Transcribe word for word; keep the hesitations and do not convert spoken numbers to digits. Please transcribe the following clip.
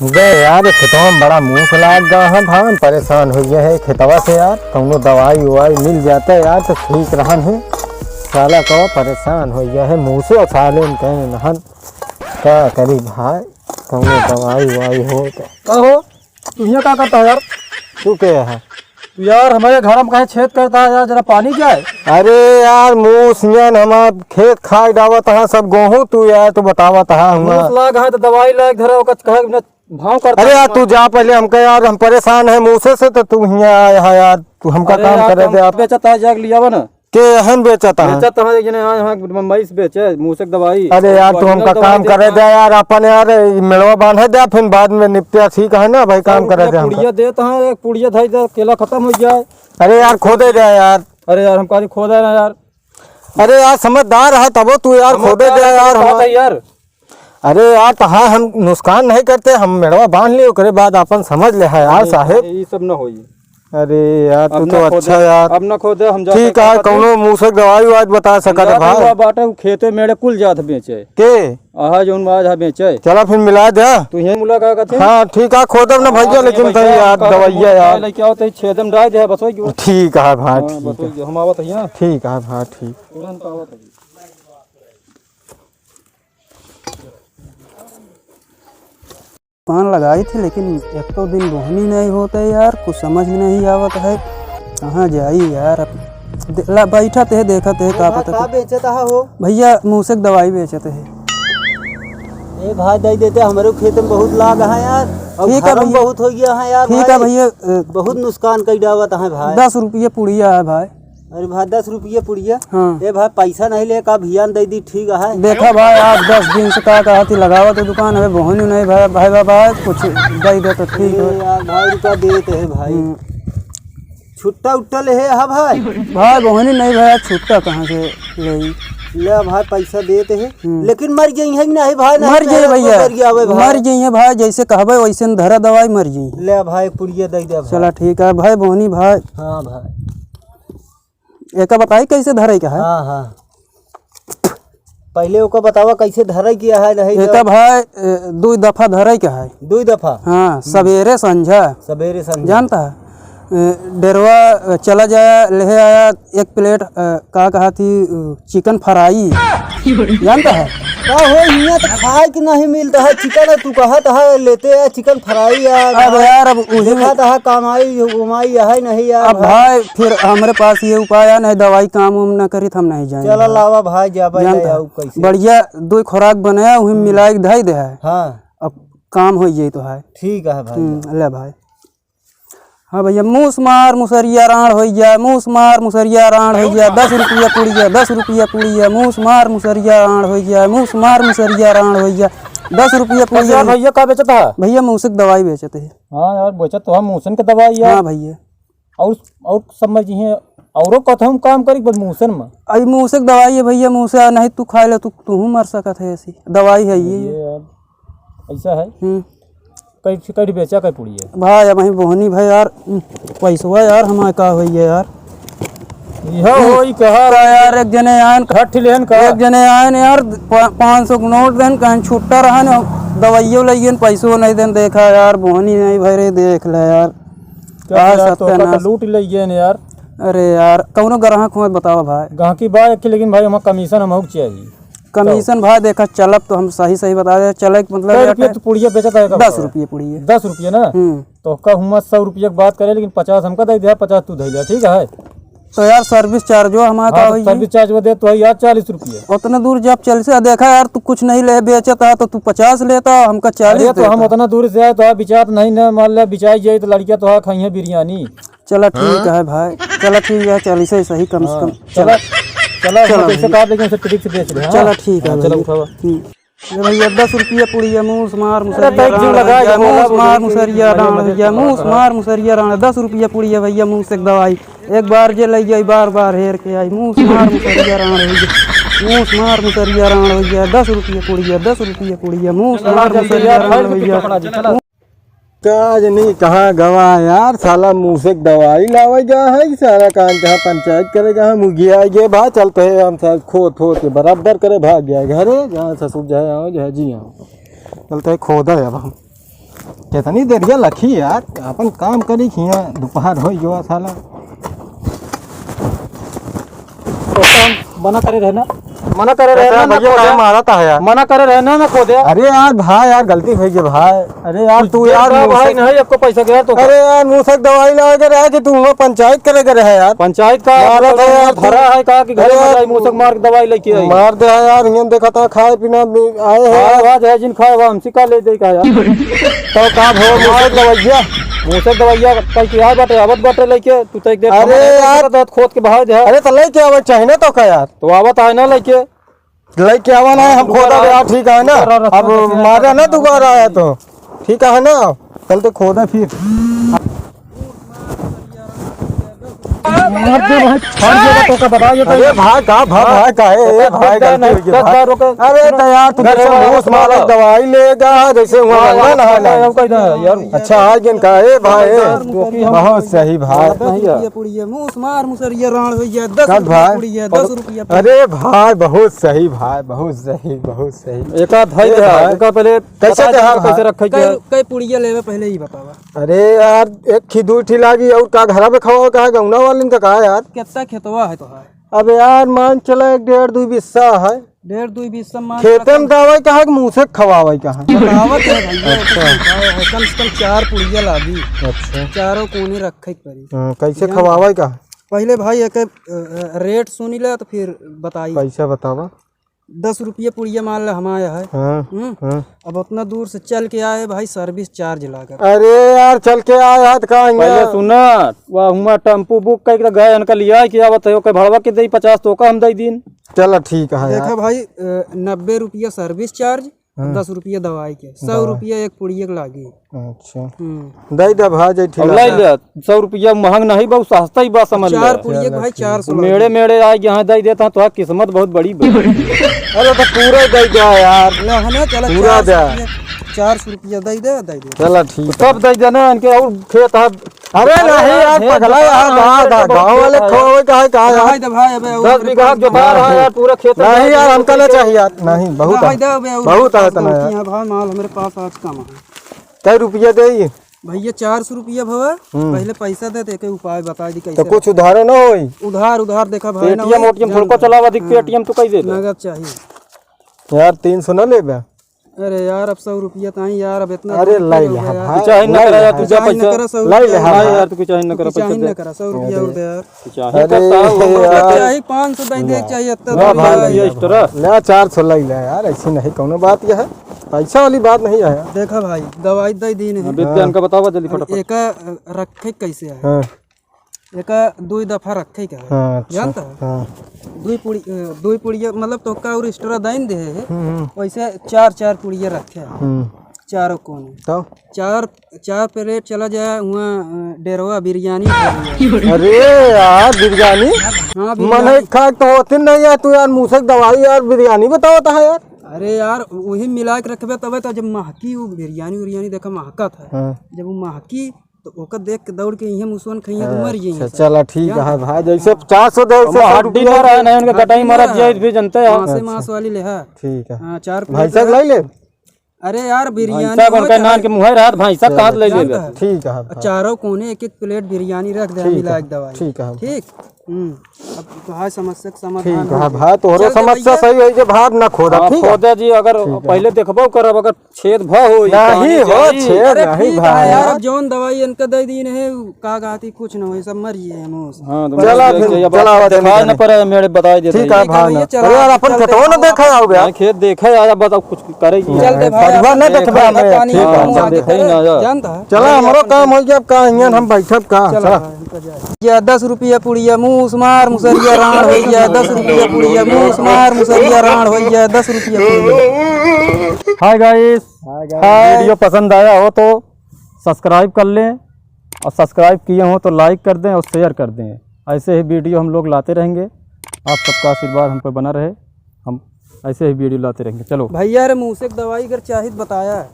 बे यार, ये खेतवा में बड़ा मूस लाग गा है, हम परेशान होइ गए है खेतवा से यार। कौनो दवाई उवाई मिल जाता यार तो ठीक रहन है। साला का परेशान होइ गए है, मूसो साले में कहे नहन। का करी भाई, कौनो दवाई उवाई हो तो। का हो? तू यहाँ का करता है यार? तू के है? यार, हमारे घर में कहीं छेद करता है यार, जरा पानी क्या है? अरे यार, मूस नियन हमार खेत खाए डावत है सब गोहूँ, तू यार, तू बतावत है हुआ। मूस लाग है तो दवाई लाग धरा, ओकर कहे बिना भाव करता अरे है यार, तू हमार। जा पहले, हमका यार, हम परेशान है मूसे से, तो तू हियाँ आया है यार, तू हमका अरे काम यार, करे तुम दे यार। बेचत है, जाके लियावा ना। के हन बेचत है? बेचत है, एक जने आए हैं बम्बई से बेचे, मूसक दवाई। अरे यार, तू original हमका दवाई काम देत करे है। दे यार, अपन यार, ई मेड़वा बांधे दे, फिर बाद में निपटे, ठीक है ना भाई, काम करे दे हमका। पुड़िया देत है, एक पुड़िया धई दे, केला खत्म हो जाए। अरे यार, खोदे दे यार। अरे यार, हम कहा खोदा ना यार। अरे यार, समझदार है तबो तू यार, खोदे दे यार, बात हम है यार। अरे यार, तो हाँ, हम नुकसान नहीं करते, हम मेड़वा बांध लिए, ओकरे बाद अपन समझ ले है यार नहीं, साहेब। ये सब ना होई। अरे यार, तू अब तो ना खोदे, अच्छा यार। अब ना खोदे, हम जाते ठीक है, कौनो मूसक दवाई उवाई बता सकत है भाई। बाटे, उ खेते मेड़े कुल जात बेचे। के? आहा, जौन आज है बेचे। चला फिर मिला दे। तू यहीं मुलाकात है? हाँ, ठीक है, खोदब ना भैया, हाँ, लेकिन भैया, तई यार, दवाइया यार। लेके आओ, तई छेदम डाल दे, बस वही। ठीक है भाई, हाँ, ठीक बस है। वही, हम आवत है यहाँ। ठीक है भाई, ठीक। तुरंत आवत है। दुकान लगाई थी, लेकिन एक तो दिन बोहनी नहीं होते यार, कुछ समझ में नहीं आवत है, कहाँ जाई यार। अब दे-, ला, बैठत है, देखत है, का भाई, पता का था। बेचत आहा हो? भैया, मूसक दवाई बेचत है। ए भाई, दे देते, हमरे खेत में बहुत लाग है यार, और ठीक है घर में भैया। बहुत हो गया है यार ठीक है भाई। भैया, अ, बहुत नुकसान कई डावत है भाई। दस रुपये पुड़िया है भाई। अरे भाई, दस रुपये पुड़िया? हाँ। ए भाई, पैसा नहीं ले का, भियान दे दी, ठीक है। देखा भाई, आठ दस दिन से का कहा थी लगावा तो दुकान, अबे बोहनी नहीं भाई, भाई बाबा कुछ दे दे तो ठीक है। ए यार भाई, रुपया देते है भाई। हम्म। छुट्टा उट्टा ले है, हाँ भाई? भाई बोहनी नहीं भाई, छुट्टा कहाँ से ले? ले भाई, पैसा देते है, हम्म। लेकिन मर गई है कि नहीं भाई? नहीं मर गई तो भैया, मर गया भाई। मर गई है भाई, जैसे कहबे वैसे न धरा दवाई, मर गई। ले भाई, पुड़िया दे दे भाई। चला ठीक है भाई, बोहनी भाई। हाँ भाई। एका बताई कैसे धरे के है? हाँ, हाँ। पहले ओका बतावा कैसे धरे के है, नहीं एका तो भाई, ए, दुई दफा धरे के है। दुई दफा? हाँ, हम्म। सबेरे संझा। सबेरे संझा। जानता है? ए, डेरवा, ए, चला जाया, लेहे आया एक प्लेट, ए, का कहा थी, अ, चिकन फ्राई। जानता है? का हो, हियाँ तो खाए के नहीं मिलता है चिकन, तू कहत है लेते हैं चिकन फ्राई यार। अब यार, अब उही देखा तो है कमाई उमाई है नहीं यार अब भाई। भाई, फिर हमरे पास ये उपाय है, नहीं दवाई काम उम ना करी, तो हम नहीं जाएंगे चला भाई। लावा भाई, जाबे जानता ले है? आऊ कैसे? बढ़िया दो खुराक बनाया, उही हम्म। मिलाई के धई दे है। हाँ। अब काम हो जाई तो है। ठीक है भाई। हम्म, ले भाई। हाँ भैया, मूस मार मुसरिया राँड़ होइ गया, मूस मार मुसरिया राँड़ होइ गया, दस रुपया पुड़िया, दस रुपया पुड़िया, मूस मार मुसरिया राँड़ होइ गया, मूस मार मुसरिया राँड़ होइ गया, दस रुपया अच्छा पुड़िया। भैया, का बेचत है? भैया, मूसक दवाई बेचत है। हाँ यार, बेचत तो हम मूसन के दवाई यार। हाँ भैया। और, और समझ हैं, औरो कथम काम करी, बस मूसन में। अई मूसक दवाई है भैया, मूसा नहीं तू खाए ले, तू, तू मर सकत है, ऐसी दवाई है ये। ये यार, ऐसा है। हम्म। कई, कई बेचा, कई पुड़िया? भाई, अब वहीं बोहनी भाई यार, पैसवा यार, हमारे का होइए यार? यह होई कहा का यार, एक जने आयन, हट लेन का? एक जने आयन यार, पा-, पाँच सौ के नोट देन, कहीं छुट्टा रहन, दवाइयों लइयन, पैसो नहीं देन। देखा यार, बोहनी नहीं भरे, देख ले यार। क्या का यार, तो सत्यानाश। का लूट लइए ने यार। अरे यार, कौनो ग्राहक हो बतावा भाई। गाहकी बा एक, लेकिन भाई, हमारा कमीशन हम चाहिए। कमीशन भाई देखा, चलब तो हम सही सही बता दे, चले के मतलब कै यार रुपये तू पुड़िया बेचत है का दस बतावा? रुपये पुड़िया। दस रुपये ना? हम्म। तो का हुआ सौ रुपये की बात करे, लेकिन पचास हमका दे दे, पचास तू धइला, ठीक है? तो यार सर्विस चार्ज वो हमारा हाँ, का तो होई? सर्विस चार्ज वो दे तो है यार चालीस रुपये। उतने दूर जब चल से देखा यार, तू कुछ नहीं ले बेचता तो तू पचास लेता, हमका चालीस अरे तो हम देता। उतना दूर से आए तो है बिचात नहीं ना, मान ले बिचाई जाए तो लड़कियाँ तो है खाई है बिरयानी। चला ठीक है भाई, चला ठीक है, चल इसे सही कम से हाँ, कम। चला, चला, चला हम कैसे भाई। काट लेकिन उसे ट्रिक से बेच रहे हैं, चला हाँ? ठीक है हाँ, चला भाई। उठावा। हम्म। ये भैया दस रुपये पुड़िया, मूस मार अरे मुसरिया तैं जीव राँड़ लगाए भैया, के बोला मूस बोले मार कि मुसरिया मजे राँड़ मजे भैया, से मूस बोला। मार मुसरिया राँड़, दस रुपये पुड़िया भैया, मूस एक दवाई। एक बार जे लइ जाई, बार बार हेर के आई, मूस मार मुसरिया राँड़ भैया, मूस मार मुसरिया राँड़ भैया, दस रुपये पुड़िया, दस रुपये पुड़िया, मूस चला मार जल्दी मुसरिया यार, राँड़ फल के भैया। पकड़ा जी, चला। का जनी कहाँ गवा यार, साला मूसक दवाई लावे गा है कि साला कान कहाँ पंचायत करे गा है, मुगिया गे भा चलते हैं हम सब खोद खोद के बराबर करे भाग गया घरे, जहाँ ससुर जाए आओ, जहाँ जी आओ, चलते हैं खोदा है अब हम। कितनी देरिया लखी यार, अपन काम करी खिया, दोपहर होइ गवा साला। तो हम मना करे रहे ना, मना करे रहे अच्छा, ना, ना भैया, खोदे। काहे मारत है यार? मना करे रहे ना, ना खोदे। अरे यार भाई, यार गलती होइ गई भाई। अरे यार, तू यार, भाई, मुँह से नहीं, एको पैसा के यार, तो अरे यार, मुँह से दवाई लावे के रहे कि तू हुआँ पंचायत करे के रहे यार। पंचायत का मारा था यार तू। धरा है का कि घरे अरे में यार, जाई, मुँह से मार के दवाई लेके आई। मार दे है यार, हियन देखा था, खाए पीना भी आए हैं खाए यार। आज है जिन खाए, वह हमसे का ले दे का यार? तो का भो, मुँह से दवाइया? मुँह से दवाइया कह के आए बाटे, आवत बाटे लेके, तू तो एक देख अरे हमरे यार। तो खोद के बहाव दे। अरे तो लेके आवे चाहिए ना तो का यार? तो आवत आए ना लेके। लइके आवा ना, हम खोदा गया, ठीक है ना? अब मारा ना दोबारा आया तो, ठीक है ना? कल तो खोदा फिर। मार दे भाई, फाड़ देगा तो का बताइए तो। अरे भाई, का भाई, भाई, का है? ए भाई, गलती हो गई भाई। अरे तो यार, तू जैसे मुँह से मारा, दवाई लेगा, जैसे वहाँ गंगा नहाना है। यार। अच्छा, आ गया का? ए भाई, बहुत सही भाई। नहीं यार। दस रुपया पुड़िया, मुँह से मार मुसरिया राण हो गया, दस रुपया पुड़िया, दस रुपया पुड़िया। अरे भाई, बहुत सही भाई, बहुत सही, बहुत सही। एक आध है ए क्या? भाई। ओका पहले कैसे बता दे, कहा कैसे भाई? रखे के कै, है? कै पुड़िया लेवे पहले ही बतावा। अरे यार, एक ही दू ठी लागी और का घरा में खवाओ, का गौना वाले का कहा यार? कितना खेतवा है तो है? अब यार मान चला एक डेढ़ दुई बिस्सा है। डेढ़ दुई बिस्सा मान खेते में चला। दावे का है कि मुँह से खवावे का है? बतावत है भैया, अच्छा। बतावत है, कम से कम चार पुड़िया लागी। अच्छा। चारों कोने रखे के पड़ी। हाँ, कैसे जान खवावे का? पहले भाई एक, अ, अ, रेट सुनी ले तो फिर बताई। पैसा बतावा। दस रुपया पुड़िया मान ले हमारा है। हाँ, हम्म? हाँ। अब उतना दूर से चल के आए भाई, service charge लागत। अरे यार, चल के आए हाथ का पहले यहाँ। सुना, वह हुआ टेम्पू book करके गए, इनका लिया कि आवत है, ओके भड़वा के दे पचास तो ओका हम दे दीन। चला ठीक है देखा यार। भाई, अ, नब्बे रुपया service charge, हाँ। दस रुपया दवाई के, सौ रुपया एक पुड़िया के लागी। अच्छा। हम्म। दे दे भाई, जय अब ले ले, सौ रुपया महंग नहीं बा, सस्ता ही बा, समझ ले। चार पुड़िया के भाई, चार सौ मेड़े लागी। मेड़े आए यहाँ दे देता, तो किस्मत बहुत बड़ी बा। अरे तो पूरा दे दे यार। ना, है ना, चला, पूरा चार सौ दे। रुपया, चार सौ रुपया दे दे, दे दे। चला ठीक। तब दे देना इनके और खेत है। अरे अरे नहीं यार, यार, खेत पगला यार, जोतान है, गा, गा, तो गाँव वाले खेत है। खवावे का है, का है यार? भाई, दे भाई, अबे दस और बीघा पाँच जोतान है यार, पूरा खेत नहीं है, यार, हमका ना चाहिए यार। नहीं, बहुत है। दे, अबे और बहुत है पाँच इतना यार। यहाँ भाई, माल हमारे पास आज कम है। कै रुपया दे? भैया, चार सौ रुपया भवा, हम्म। पहले पैसा दे, तो एक उपाय बता दी तो कैसे। कुछ उधारो ना होई? उधार, उधार देखा भाई, ना पेटीएम होई, ओटीएम जान थोड़को दे। चलावा, दिख हाँ। पेटीएम तो कई दे दे। नगद चाहिए। यार, तीन सौ ना लेबे? अरे यार, अब सौ रुपया ताई यार, अब इतना अरे, दूर लाई हो ले, गया हाँ यार। भाई, तू चाहे ना लाई करा ले यार, हाँ। तू जा चाहे ना पैसा। करा, सौ लाई ले रुपया हाँ भाई भाई। यार, तू चाहे ना करा, तू पैसा चाहे दे। ना करा, सौ रुपया अरे। और दे यार। तू चाहे अरे करता हो, यार। चाहे पाँच सौ दे दे, चाहे इतना ना दे भाई, दे। ये extra। ले चार सौ लाई ले यार, ऐसी नहीं कौनो बात यह है, पैसा वाली बात नहीं है। देखा भाई, दवाई दे दीन है। हाँ, बेटे, हाँ। इनका बतावा जल्दी अब फटाफट। एका, अ, रखे कैसे है? हाँ। एका दुई दफा रखे के है। हाँ, अच्छा। जानता है? हाँ। दुई पुड़ी, अ, दुई पुड़िया, मतलब, तोहका और extra दाइन दे है। हम्म, हम्म। वैसे चार, चार पुड़िया रखे हैं। हम्म। चारों कोने। तो? चार, चार plate चला जाए, वहाँ, अ, डेरवा बिरयानी खा लिया। अरे यार, बिरयानी? हाँ, बिरयानी। मने खा तो होते नहीं यार, तू यार, मुँह से दवाई यार, बिरयानी बतावत है यार। अरे यार, वही मिला के रखबे तबे तो, जब महकी वो बिरयानी उरियानी देखा महकत है। हाँ। जब वो महकी तो ओकर देख के दौड़ के इहे मुसवन खइया तो मर जाइए अच्छा, सब। चला ठीक है भाई, जैसे हाँ। चार सौ दे, वैसे हम सौ हड्डी रुपया ना रहे, नहीं उनका हड्डी कटाई ना मारा रहे। जाए भी जनते हैं। मांसे अच्छा। मांस वाली ले है। ठीक है। हाँ, चार भाई plate साहब ले। लाई ले। अरे यार, भाई बिरयानी साहब, हो उनका चाहे नान के मुँह है रात, भाई साहब चलो, कहाँ ले जानता लेबे? है। ठीक है, हाँ। चारों कोने एक एक plate बिरयानी रख दे, ठीक मिला है, एक दवाई। ठीक है। ठीक? हम्म। अब तोहार समस्या के समाधान ठीक हो है, गया। भाई, तोहरो चल दे समस्या भैया। सही है, जे भाव ना खोदा, हाँ, ठीक है? खोदा जी, अगर ठीक है। पहले देखबो करब, अगर छेद भ होई, नहीं पानी हो, जाई। छेद अरे नहीं ठीक भाई। है यार, अब जौन दवाई इनका दे दीन है, उ का कहती कुछ न होई, सब मर गए हैं मोस। हाँ, तो चला मर फिर, जाई, अब चला आप आवाज देखा नहीं न पड़े, मेरे बताई देते ठीक है, हैं। ठीक है भाई, भैया, ना। चला, अरे यार, अपन चल खेतवा न देखा हो गया। नहीं, खेत देखा यार, अब बताओ कुछ करे की। चल दे भाई, बढ़िया अपन ना देखबे देखा हमें, पानी ठीक है। हाँ, मुँह चल आगे देखा ही करे, ना यार। जानता है? चला, भाई, हमरो अपन काम हो गया, अब का इंजन हम बैठब का? चला चला। भाई, रुक जा। ये दस रुपया पुड़िया, मूस मार मुसरिया राण होइया, दस रुपया पुड़िया, मूस मार मुसरिया राण होइया, दस रुपया पुड़िया। Hi guys, Hi guys। Video पसंद आया हो तो subscribe कर लें, और subscribe किए हों तो like कर दें और share कर दें। ऐसे ही video हम लोग लाते रहेंगे, आप सबका आशीर्वाद हम पर बना रहे, हम ऐसे ही video लाते रहेंगे। चलो। भैया रे, मूसे के दवाई अगर चाहित बताया।